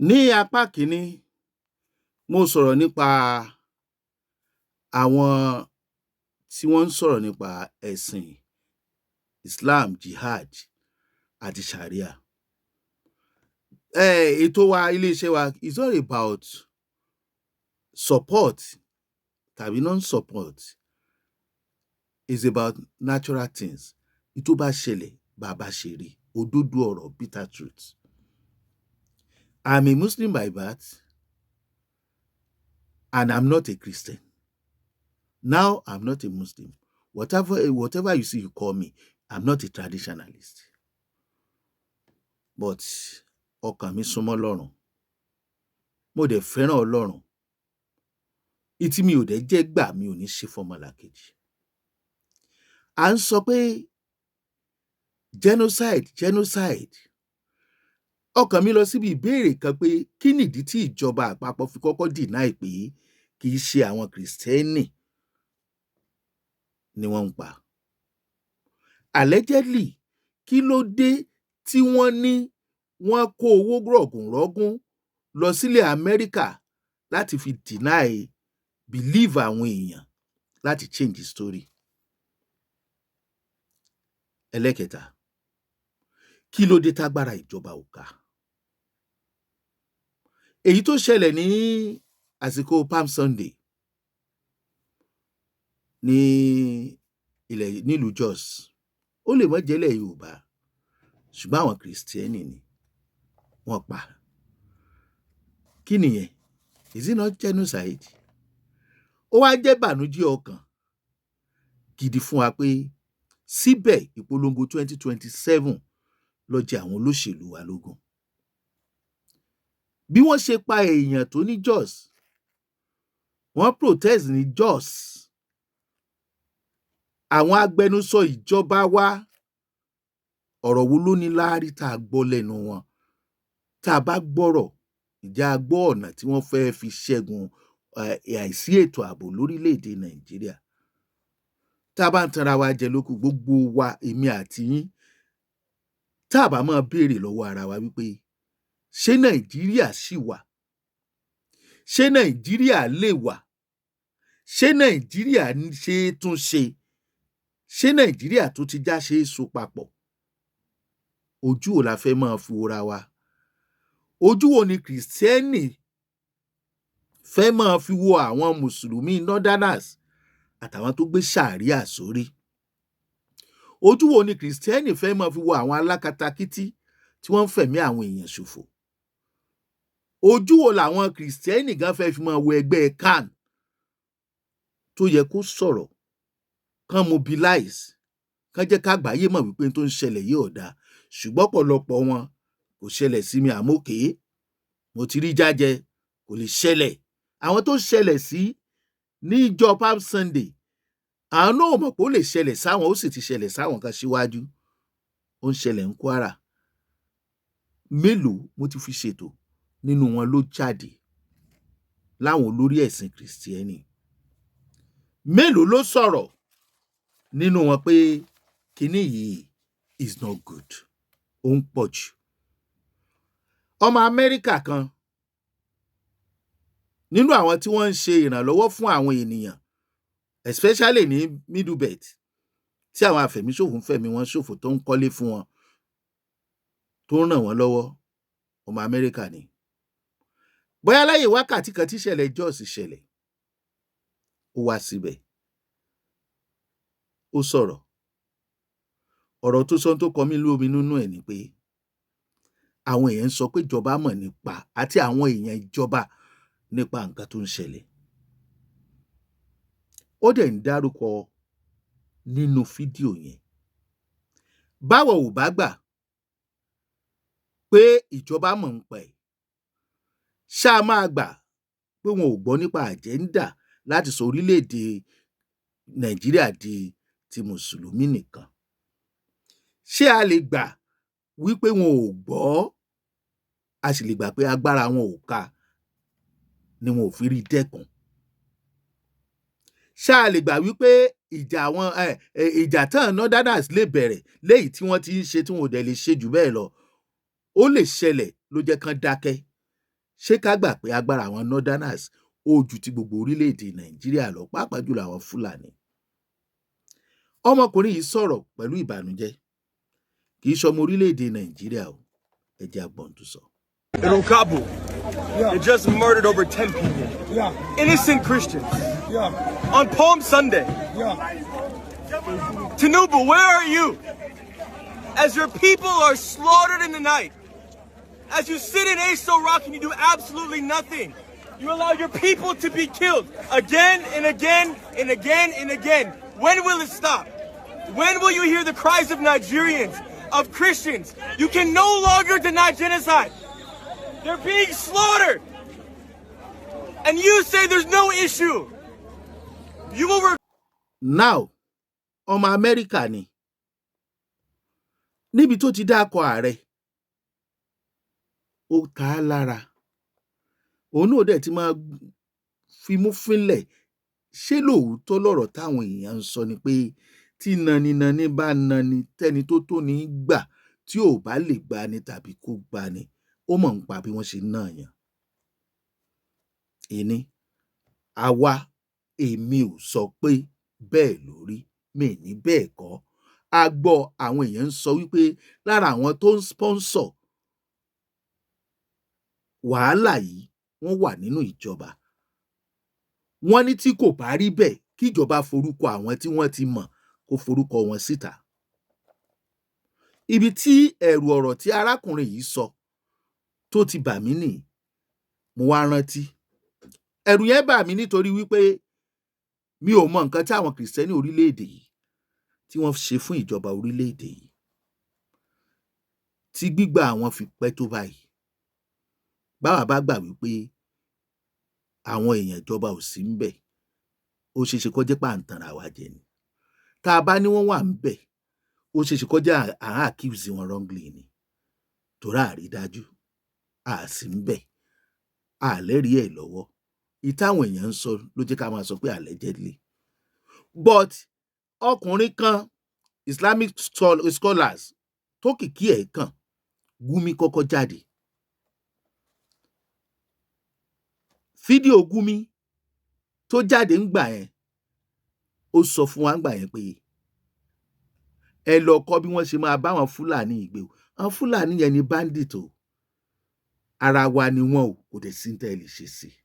Ní apá kìíní, mo sọ̀rọ̀ nípa àwọn tí wọ́n ń sọ̀rọ̀ nípa ẹ̀sìn Islam, jihad àti Sharia. Ètò wa, ilé-iṣẹ́ wa is all about support tàbí non-support, is about natural things. Tó bá ṣẹlẹ̀, bá a bá ṣe rí, òdodo ọ̀rọ̀, bitter truth. I'm a Muslim by birth and I'm not a Christian. Now I'm not a Muslim. Whatever you see you call me, I'm not a traditionalist. But ọkàn mi súnmọ́ Ọlọ́run. Mo dẹ̀ fẹ́ràn Ọlọ́run. Ìtí mi ò dẹ̀ jẹ́ gbà, mi ò ní ṣe fọ́mọlàkejì. À ń sọ pé genocide, genocide. Ọkàn mi lọ síbi ìbéèrè kan pé kí nìdí tí ìjọba àpapọ̀ fi kọ́kọ́ deny pé kì í ṣe àwọn Kìrìsìtẹ́nì ni wọ́n ń pa? Allegedly, kí ló dé tí wọ́n ní wọ́n kó owó rọ̀gùnrọ̀gùn lọ sílẹ̀ Amẹ́ríkà láti fi deny believe àwọn èèyàn, láti change the story? Ẹlẹ́kẹta, kí ló dé tágbára ìjọba ò ká? Èyí tó ṣẹlẹ̀ ní àsìkò Palm Sunday ní ilẹ̀, nílùú Jos, ó lè má jẹ́lẹ̀ Yorùbá, ṣùgbọ́n àwọn Kìrìsìtẹ́nì ni wọ́n pa. Kí nìyẹn? Is it not genocide? Ó wá jẹ́ ìbànújẹ́ ọkàn gidi fún wa pé síbẹ̀ ìpolongo 2027 ló jẹ àwọn olóṣèlú wa lógún. Bí wọ́n ṣe pa èèyàn tó ní Jos, wọ́n protest ní Jos, àwọn agbẹnusọ ìjọba wa, ọ̀rọ̀ wo ló ní láárí tá a gbọ́ lẹ́nu wọn? Tá a bá gbọ́rọ̀, ǹjẹ́ a gbọ́ ọ̀nà tí wọ́n fẹ́ẹ́ fi ṣẹ́gun àìsí ètò ààbò lórílẹ̀‐èdè Nàìjíríà? Tá a bá ń tanra wa jẹ lókù, gbogbo wa, èmi àti yín, tá a bá máa béèrè lọ́wọ́ ara wa wípé ṣé Nàìjíríà ṣì wà? Ṣé Nàìjíríà lè wà? Ṣé Nàìjíríà ṣe é tún ṣe? Ṣé Nàìjíríà tó ti já ṣe é so papọ̀? Ojú wo la fẹ́ máa fi wora wa? Ojú wo ni Kìrìsìtẹ́nì fẹ́ máa fi wo àwọn Mùsùlùmí northerners àtàwọn tó gbé Sharia sórí? Ojú wo ni Kìrìsìtẹ́nì fẹ́ máa fi wo àwọn alákatakítí tí wọ́n ń fẹ̀mí àwọn èèyàn ṣòfò? Ojú wo làwọn Kìrìsìtẹ́nì gan fẹ́ fi máa wo ẹgbẹ́ CAN tó yẹ kó sọ̀rọ̀, kán mobilize, kán jẹ́ kágbáyé mọ̀ wípé tó ń ṣẹlẹ̀ yìí ò dáa? Ṣùgbọ́n ọ̀pọ̀lọpọ̀ wọn, kò ṣẹlẹ̀ sí mi, àmọ́ òkè mo ti rí jájẹ, kò lè ṣẹlẹ̀. Àwọn tó ṣẹlẹ̀ sí níjọ́ Palm Sunday, àwọn náà mọ̀ pé ó lè ṣẹlẹ̀ sáwọn. Ó sì ti ṣẹlẹ̀ sáwọn kan síwájú. Ó ń ṣẹlẹ̀ ní Kwara. Mélòó mo ti fi ṣètò nínú wọn ló jáde láwọn olórí ẹ̀sìn Kìrìsìtẹ́nì? Mélòó ló sọ̀rọ̀ nínú wọn pé kinní yìí is not good, ó ń pọ̀ jù? Ọmọ Amẹ́ríkà kan nínú àwọn tí wọ́n ń ṣe ìrànlọ́wọ́ fún àwọn ènìyàn, especially ní Middle Belt tí àwọn afẹ̀míṣòfò ń fẹ̀mí wọn ṣòfò, tó ń kọ́lé fún wọn, tó ń ràn wọ́n lọ́wọ́, ọmọ Amẹ́ríkà ni. Bóyá lẹ́yìn wákàtí kan tí ìṣẹ̀lẹ̀ Jos ṣẹlẹ̀, ó wá síbẹ̀, ó sọ̀rọ̀. Ọ̀rọ̀ tó sọ tó kọ mí lómi nínú ẹ̀ ni pé àwọn èèyàn ń sọ pé ìjọba mọ̀ nípa, àti àwọn èèyàn ìjọba, nípa nǹkan tó ń ṣẹlẹ̀. Ó dẹ̀ ń dárúkọ nínú fídíò yẹn. Báwo ò bá gbà pé ìjọba mọ̀ nípa ẹ̀, ṣá máa gbà pé wọn ò gbọ́ nípa agenda láti sọ orílẹ̀-èdè Nàìjíríà di ti Mùsùlùmí nìkan? Ṣé a lè gbà wípé wọn ò gbọ́? A sì lè gbà pé agbára wọn ò ká ni wọn ò fi rí dẹ́kun. Ṣá a lè gbà wípé ìjà àwọn ìjà tán northerners lè bẹ̀rẹ̀ léyìí tí wọ́n ti ń ṣe, tí wọn ò dẹ̀ lè ṣe jù bẹ́ẹ̀ lọ, ó lè ṣẹlẹ̀ ló jẹ́ kán dákẹ́? Ṣé ká gbà pé agbára àwọn northerners ó ju ti gbogbo orílẹ̀-èdè Nàìjíríà lọ, pàápàá jùlọ àwọn Fúlàní? Ọmọkùnrin yìí sọ̀rọ̀ pẹ̀lú ìbànújẹ́. Kì í ṣọmọ orílẹ̀-èdè Nàìjíríà o. Ẹ jẹ́ a gbọ́ ohun tó sọ. In Kabu, they just murdered over 10 people. Innocent Christians. On Palm Sunday. Tinubu, where are you? As your people are slaughtered in the night, as you sit in Aso Rock and you do absolutely nothing, you allow your people to be killed again and again and again and again. When will it stop? When will you hear the cries of Nigerians, of Christians? You can no longer deny genocide. They're being slaughtered. And you say there's no issue. You will Now, ọmọ Amẹ́ríkà ni. Níbi tó ti dárúkọ ààrẹ, ó ta á lára. Òun náà dẹ̀ ti máa fimú fínlẹ̀. Ṣé lóòótọ́ lọ̀rọ̀ táwọn èèyàn ń sọ ni pé tí naninani bá nani, tẹ́ni tó tó ní gbà, tí ò bá lè gbani tàbí kó gbani, ó mọ̀ nípa bí wọ́n ṣe ń nàyàn? Ení, àwa, èmi ò sọ pé bẹ́ẹ̀ ló rí, mi ì ní bẹ́ẹ̀ kọ́. A gbọ́ àwọn èèyàn ń sọ wípé lára àwọn tó ń sponsor wàhálà yìí, wọ́n wà nínú ìjọba. Wọ́n ní tí kò bá rí bẹ́ẹ̀, kíjọba forúkọ àwọn tí wọ́n ti mọ̀, kó forúkọ wọn síta. Ibi tí ẹ̀rù ọ̀rọ̀ tí arákùnrin yìí sọ tó ti bà mí nìyí. Mo wá rántí, ẹ̀rù yẹn bà mí nítorí wípé mi ò mọ nǹkan tí àwọn Kìrìsìtẹ́nì orílẹ̀-èdè yìí tí wọ́n ṣe fún ìjọba orílẹ̀-èdè yìí tí gbígbà wọn fi pẹ́ tó báyìí. Báwa bá gbà wípé àwọn èèyàn ìjọba ò sí ńbẹ̀, ó ṣeé ṣe kó jẹ́ pé à ń tanra wa jẹ ni. Tá a bá ní wọ́n wà ńbẹ̀, ó ṣeé ṣe kó jẹ́ à ń accuse wọn wrongly ni, torí àrídájú a sí ńbẹ̀, a lẹ́rìí ẹ̀ lọ́wọ́. Ìyí táwọn èèyàn ń sọ ló jẹ́ ká máa sọ pé allegedly. But ọkùnrin kan, Islamic scholars tókìkí ẹ̀ kàn, Gumi, kọ́kọ́ jáde. Fídíò Gumi tó jáde ńgbà yẹn, ó sọ fún wa ńgbà yẹn pé ẹ lọ kọ́ bí wọ́n ṣe máa bá àwọn Fúlàní yìí gbé o. Àwọn Fúlàní yẹn ní bandit o, ara wa ni wọ́n o, kò dẹ̀ sí ní tẹ́ ẹ lè ṣe sí i.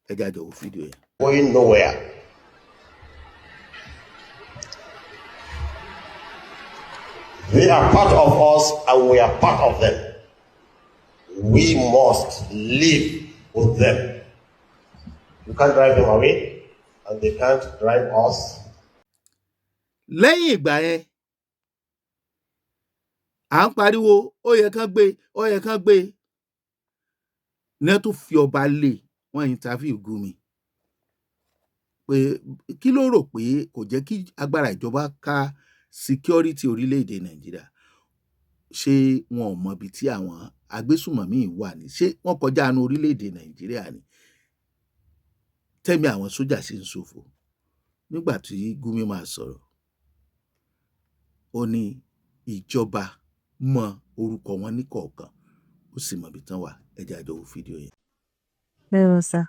Ẹ jẹ́ á jọ wo fídíò yẹn. Going nowhere. They are part of us and we are part of them. We must live with them. You can't drive them away and they can't drive us. Lẹ́yìn ìgbà yẹn, à ń pariwo ó yẹ kán gbé, ó yẹ kán gbé ní wọ́n tún fi ọba lé. Wọ́n interview Gumi pé kí ló rò pé kò jẹ́ kí agbára ìjọba ká security orílẹ̀-èdè Nàìjíríà. Ṣé wọn ò mọ ibi tí àwọn agbésùmọ̀mí wà ní? Ṣé wọ́n kọjá inú orílẹ̀-èdè Nàìjíríà ni tẹ́mi àwọn sójà sì ń ṣòfò? Nígbà tí Gumi máa sọ̀rọ̀, ó ní ìjọba mọ orúkọ wọn ní kọ̀ọ̀kan, ó sì mọ ibi tán wà. Ẹ jẹ́ á jọ wo fídíò yẹn. Well, sir.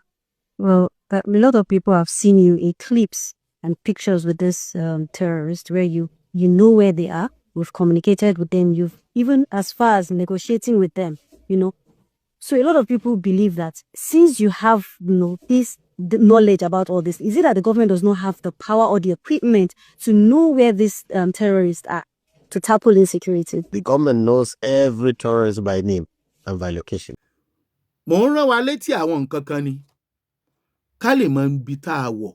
Well, a lot of people have seen you in clips and pictures with this terrorist where you know where they are. We've communicated with them. You've even as far as negotiating with them. So a lot of people believe that since you have this the knowledge about all this, is it that the government does not have the power or the equipment to know where these terrorists are to tackle insecurity? The government knows every terrorist by name and by location. Mò ń rán wa létí àwọn nǹkan kan ni ká lè mọ ibi tá a wọ̀.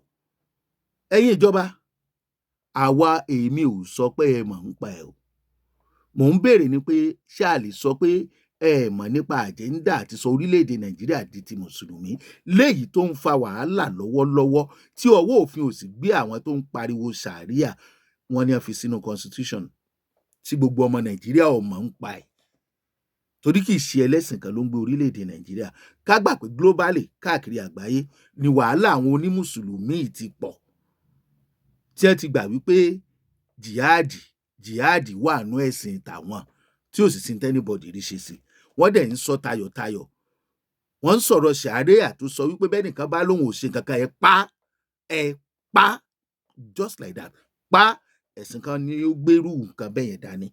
Ẹ̀yin ìjọba, àwa, èmi ò sọ pé ẹ mọ̀ nípa ẹ̀ o. Mò ń béèrè ni pé ṣé a lè sọ pé ẹ mọ̀ nípa agenda àti sọ orílẹ̀-èdè Nàìjíríà di ti Mùsùlùmí, léyìí tó ń fa wàhálà lọ́wọ́lọ́wọ́, tí ọwọ́ òfin ò sì gbé àwọn tó ń pariwo Sharia, wọ́n ní wọ́n fi sínú constitution, tí gbogbo ọmọ Nàìjíríà ò mọ̀ nípa ẹ̀, torí kì í ṣe ẹlẹ́sìn kan ló ń gbé orílẹ̀-èdè Nàìjíríà. Ká gbà pé globally, káàkiri àgbáyé ni wàhálà àwọn onímùsùlùmí ti pọ̀, tí wọ́n ti gbà wípé jihadi, jihadi wà nú ẹ̀sìn tàwọn, tí ò sì sí anybody rí ṣe sí. Wọ́n dẹ̀ ń sọ tayọ̀tayọ̀. Wọ́n ń sọ̀rọ̀ ṣàríà tó sọ wípé bẹ́ẹ̀ nìkan bá lóun ò ṣe nǹkan kan, ẹ pa, ẹ pa, just like that, pa. Ẹ̀sìn kan ni ó gbérù nǹkan bẹ́ẹ̀ yẹn dání.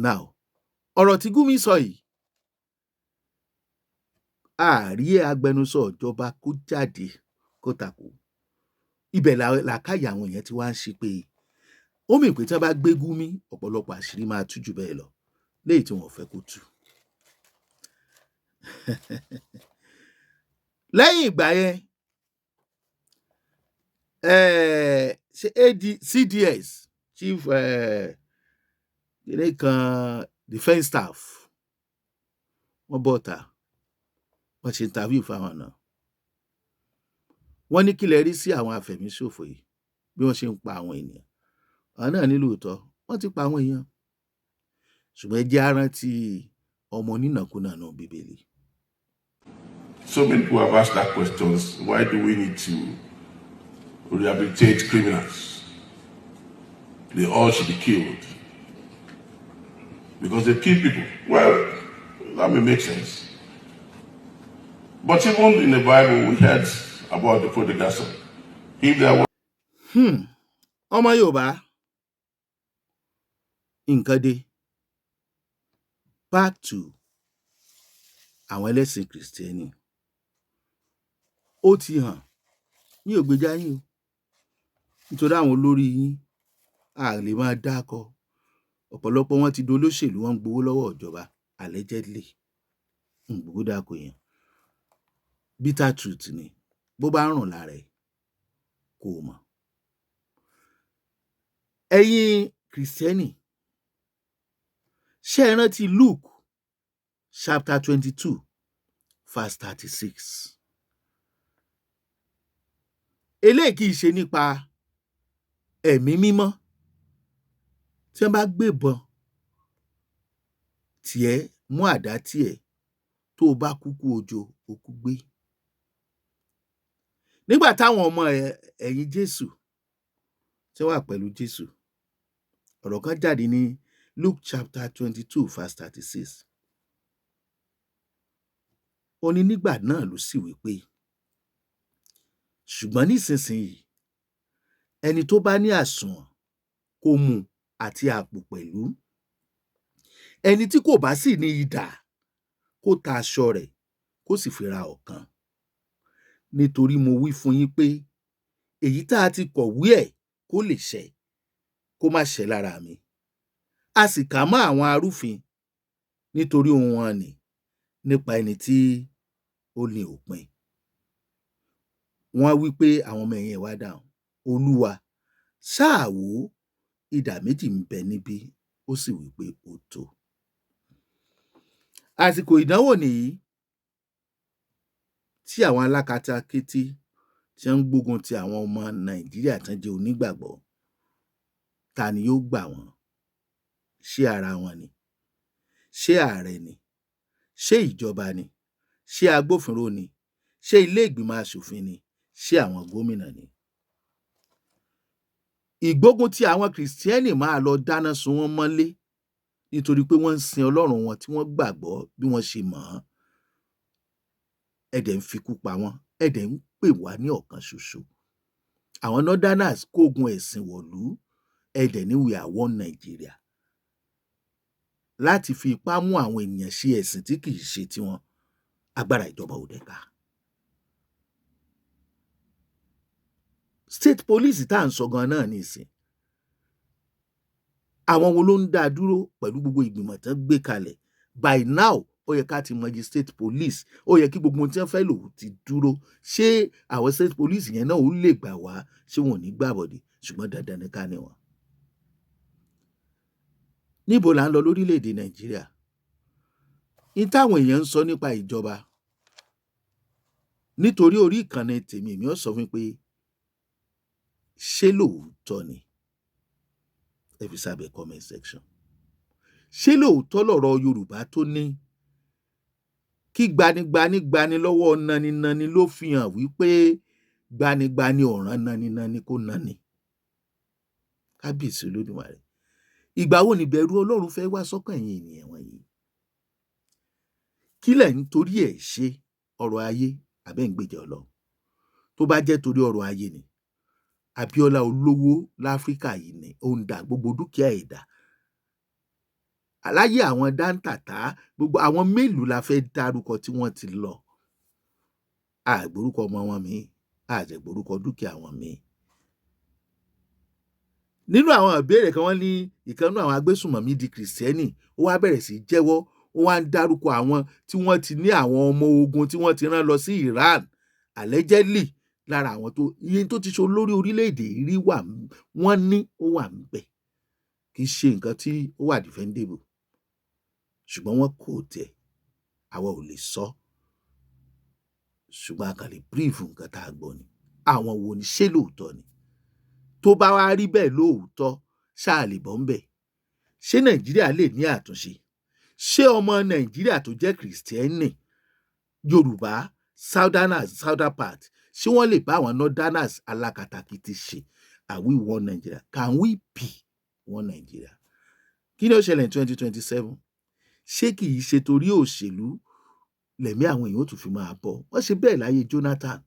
Now, ọ̀rọ̀ tí Gumi sọ yìí, àárí agbẹnusọ ìjọba kó jáde kó takò. Ibẹ̀ làákàyè àwọn èèyàn ti wá ń ṣe pé ó mì pé tí wọ́n bá gbé Gumi, ọ̀pọ̀lọpọ̀ àṣírí máa tú jù bẹ́ẹ̀ lọ, léyìí tí wọ́n ò fẹ́ kó tú. Lẹ́yìn ìgbà yẹn, ṣe AD CDS, Chief kíní kan Defence Staff, wọ́n bọ́ta, wọ́n ṣe interview fáwọn náà. Wọ́n ní kí lẹ rí sí àwọn afẹ̀míṣòfò yìí, bí wọ́n ṣe ń pa àwọn ènìyàn. Àwọn náà ní lóòótọ́ wọ́n ti pa àwọn èèyàn, ṣùgbọ́n ẹ jẹ́ á rántí ọmọ onínàkúnà náà Bíbélì. So many people have asked that questions. Why do we need to rehabilitate criminals? They all should be killed because they kill people. Well, that may make sense. But even in the Bible, we heard about the prodigal son. If there was Ọmọ Yorùbá, nǹkan dé. Back to àwọn ẹlẹ́sìn Kìrìsìtẹ́nì, ó ti hàn ní ògbéjà yín o, nítorí àwọn olórí yín a lè máa dákọ. Ọ̀pọ̀lọpọ̀ wọn ti dolóṣèlú, wọn ń gbowó lọ́wọ́ ìjọba allegedly. Ń gbowó dáko yẹn, bitter truth ni. Bó bá ń rùn lára ẹ̀ kó o mọ̀. Ẹ̀yin Kìrìsìtẹ́nì, ṣé ẹ rántí Luke chapter 22 verse 36? Eléyìí kì í ṣe nípa Ẹ̀mí Mímọ́. Tí wọ́n bá gbébọn tiẹ̀, mú àdá tiẹ̀, tó o bá kúkú ojo, o kú gbé. Nígbà táwọn ọmọ ẹ̀yìn Jésù tí wọ́n wà pẹ̀lú Jésù, ọ̀rọ̀ kan jáde ní Luke chapter 22 verse 36. Ó ní nígbà náà ló sì wí pé, ṣùgbọ́n nísinsìnyí, ẹni tó bá ní àsùnwọ̀n, kó mú un, àti àpò pẹ̀lú. Ẹni tí kò bá sì ní idà, kó ta aṣọ rẹ̀, kó sì fi ra ọ̀kan. Nítorí mo wí fún yín pé èyí tá a ti kọ̀wé ẹ̀ kó lè ṣẹ, kó má ṣẹ lára mi. A sì kà mọ́ àwọn arúfin nítorí ohun wọn nì nípa ẹni tí ó ní òpin. Wọ́n wí pé, àwọn ọmọ ẹ̀yìn ẹ̀ wá dáhùn, "Olúwa, ṣáà wò ó, idà méjì ń bẹ níbí." Ó sì wí pé, ó tó. Àsìkò ìdánwò nìyí tí àwọn alákatakítí tí wọ́n ń gbógun ti àwọn ọmọ Nàìjíríà tán jẹ́ onígbàgbọ́. Ta ni yóò gbà wọ́n? Ṣé ara wọn ni? Ṣé ààrẹ ni? Ṣé ìjọba ni? Ṣé agbófinró ni? Ṣé ilé ìgbìmọ̀ aṣòfin ni? Ṣé àwọn gómìnà ni? Ìgbógun ti àwọn Kìrìsìtẹ́nì máa lọ dáná sun wọ́n mọ́lé nítorí pé wọ́n ń sin Ọlọ́run wọn tí wọ́n gbàgbọ́ bí wọ́n ṣe mọ̀ ọ́n. Ẹ dẹ̀ ń fikú pa wọ́n, ẹ dẹ̀ ń pè wá ní ọ̀kan ṣoṣo. Àwọn Northerners kógun ẹ̀sìn wọ̀lú, ẹ dẹ̀ ní we are one Nigeria. Láti fi ipá mú àwọn ènìyàn ṣe ẹ̀sìn tí kì í ṣe tiwọn, agbára ìjọba ò dẹ̀ ká. State police tá à ń sọ gan náà nísìn, àwọn wo ló ń dá a dúró pẹ̀lú gbogbo ìgbìmọ̀ tán gbé kalẹ̀? By now, ó yẹ ká ti mọyì state police, ó yẹ kí gbogbo ohun tí wọ́n fẹ́ lò ti dúró. Ṣé àwọn state police yẹn náà ó lè gbà wá? Ṣé wọn ò ní gbàbọ̀dè? Ṣùgbọ́n dandan ni ká ní wọn. Níbo là ń lọ lórílẹ̀‐èdè Nàìjíríà? Ní táwọn èèyàn ń sọ nípa ìjọba, nítorí orí ìkànnì tèmi, èmi ó sọ fún yín pé ṣé lóòótọ́ ni? Ẹ fi sábẹ́ comment section. Ṣé lóòótọ́ lọ̀rọ̀ Yorùbá tó ní kí gbanigbani gbani lọ́wọ́ naninani ló fi hàn wípé gbanigbani ọ̀ràn naninani kó nani? Kábíyèsí Olódùmarè, ìgbà wo nìbẹ̀rù Ọlọ́run fẹ́ wá sọ́kàn ẹ̀yin ènìyàn wọ̀nyí? Kí lẹ̀ ń torí ẹ̀ ṣe? Ọrọ̀ ayé àbẹ́ ń gbèjà Ọlọ́run? Tó bá jẹ́ torí ọrọ̀ ayé ni, Abíọ́lá olówó láfíríkà yìí ni ó ń dà, gbogbo dúkìá ẹ̀ dà aláyé? Àwọn dáńtàtà, gbogbo àwọn mélòó la fẹ́ dárúkọ tí wọ́n ti lọ? Àgbórúkọ ọmọ wọn míì, àjẹgbórúkọ dúkìá wọn míì. Nínú àwọn ìbéèrè kan, wọ́n ní ìkan nínú àwọn agbésùnmọ̀mí di Kìrìsìtẹ́nì, ó wá bẹ̀rẹ̀ sí í jẹ́wọ́, ó wá ń dárúkọ àwọn tí wọ́n ti ní àwọn ọmọ ogun tí wọ́n ti rán lọ sí Iran, allegedly lára àwọn tó iye tó ti ṣe olórí orílẹ̀-èdè yìí rí wà. Wọ́n ní ó wà ń bẹ̀. Kì í ṣe nǹkan tí ó wà defendable, ṣùgbọ́n wọ́n kò tẹ̀, àwa ò lè sọ, ṣùgbọ́n a kàn lè brief nǹkan tá a gbọ́ ni. Àwọn wo ni? Ṣé lóòótọ́ ni? Tó bá wá rí bẹ́ẹ̀ lóòótọ́, ṣáà lè bọ́ ń bẹ̀? Ṣé Nàìjíríà lè ní àtúnṣe? Ṣé ọmọ Nàìjíríà tó jẹ́ Kìrìsìtẹ́nì Yorùbá, southerners, southern part, ṣé wọ́n lè bá àwọn northerners alákatakítí ṣe? Are we one Nigeria? Can we be one Nigeria? Kí ni ó ṣẹlẹ̀ ní 2027? Ṣé kì í ṣe torí òṣèlú lẹ̀mí àwọn èèyàn ó tún fi máa bọ̀? Wọ́n ṣe bẹ́ẹ̀ láyé Jonathan.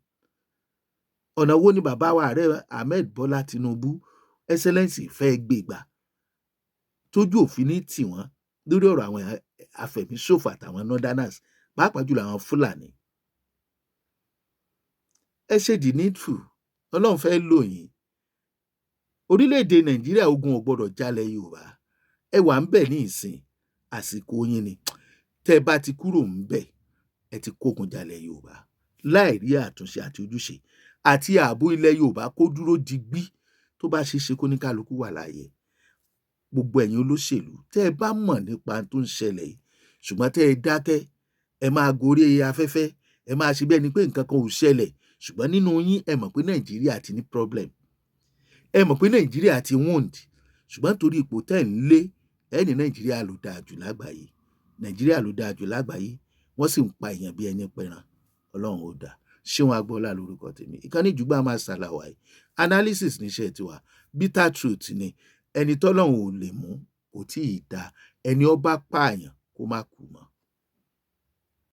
Ọ̀nà wo ni bàbá wa, Ààrẹ Ahmed Bọ́lá Tinubu, Excellency, fẹ́ gbé gbà tójú òfin ní tì wọ́n lórí ọ̀rọ̀ àwọn afẹ̀míṣòfò àtàwọn northerners, pàápàá jùlọ àwọn Fúlàní? Ẹ ṣe the needful. Ọlọ́run fẹ́ lò yín. Orílẹ̀-èdè Nàìjíríà, ogun ò gbọ́dọ̀ jalẹ̀ Yorùbá. Ẹ wà ń bẹ̀ ní ìsìn, àsìkò yín ni. Tẹ́ ẹ bá ti kúrò ń bẹ̀, ẹ ti kógun jalẹ̀ Yorùbá láì rí àtúnṣe àti ojúṣe àti ààbò ilẹ̀ Yorùbá kó dúró digbí. Tó bá ṣeé ṣe, kó ní kálukú wà láàyè. Gbogbo ẹ̀yin olóṣèlú tẹ́ ẹ bá mọ̀ nípa tó ń ṣẹlẹ̀ yìí, ṣùgbọ́n tẹ́ ẹ dákẹ́, ẹ máa gorí afẹ́fẹ́, ẹ máa ṣe bí ẹni pé nǹkan kan ò ṣẹlẹ̀, ṣùgbọ́n nínú yín, ẹ mọ̀ pé Nàìjíríà ti ní problem, ẹ mọ̀ pé Nàìjíríà ti wound, ṣùgbọ́n torí ipò tẹ́ ń lé, ẹ ní Nàìjíríà ló dáa jù lágbàáyé, Nàìjíríà ló dáa jù lágbàáyé, wọ́n sì ń pa èèyàn bí ẹni pẹran. Ọlọ́run ó dáa. Ṣéun Agboola lórúkọ tèmi. Ìkànnì Jùgbà máa ṣàlàyé analysis níṣẹ́ tiwa. Bitter truth ni. Ẹni tọ́lọ́run ò lè mú kò tí ì dáa. Ẹni ó bá pààyàn, kó má kú mọ́.